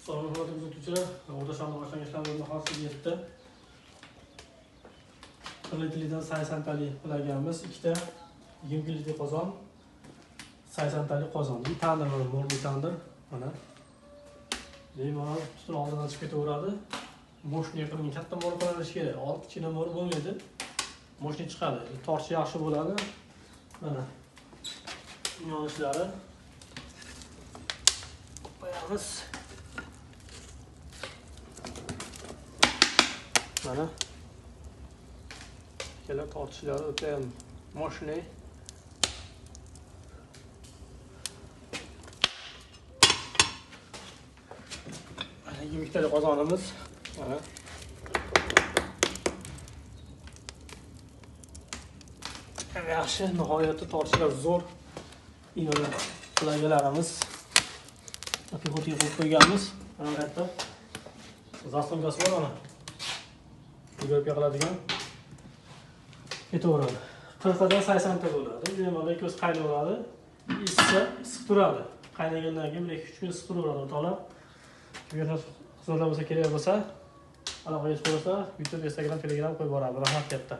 Assalomu alaykum kuzatuvchilar. O'rta shomda boshlangan ishlar nihoyasiga yetdi. 1 litrdan 80 talik qilaganmiz. Ikkita 20 litr qozon, 80 talik qozon. Bir tandir mana, mo'rli tandir mana. Bemalol tutun oldidan chiqib ketaveradi. Moshni qilingan katta mo'r qilinishi kerak. Olti kichkina mo'r bo'lmaydi. Moshni chiqadi. Torchi yaxshi bo'ladi. Mana. Yonishlari. Qo'yamiz. Mana. Ikkala tortishlari o'ta ham moshni. Mana 22 talik qozonimiz. Mana. Yaxshi, nihoyatda tortishlar zo'r. Imana qilagalarimiz. Pixotiga qo'yib qo'yganmiz. Mana bu yerda zaslonkasi bor mana. Yugurib qiladigan. Ketaveradi. 40 dan 80 ta bo'ladi. Bemalol ko'z qaynaveradi. Issiq turadi. Qaynagandan keyin 1-3 kun issiq turaveradi o'rtoqlar. Kimga xizmatlar bo'lsa, kerak bo'lsa, aloqaga chiqaversa, YouTube, Instagram, Telegram qo'yib boradi. Rahmat katta.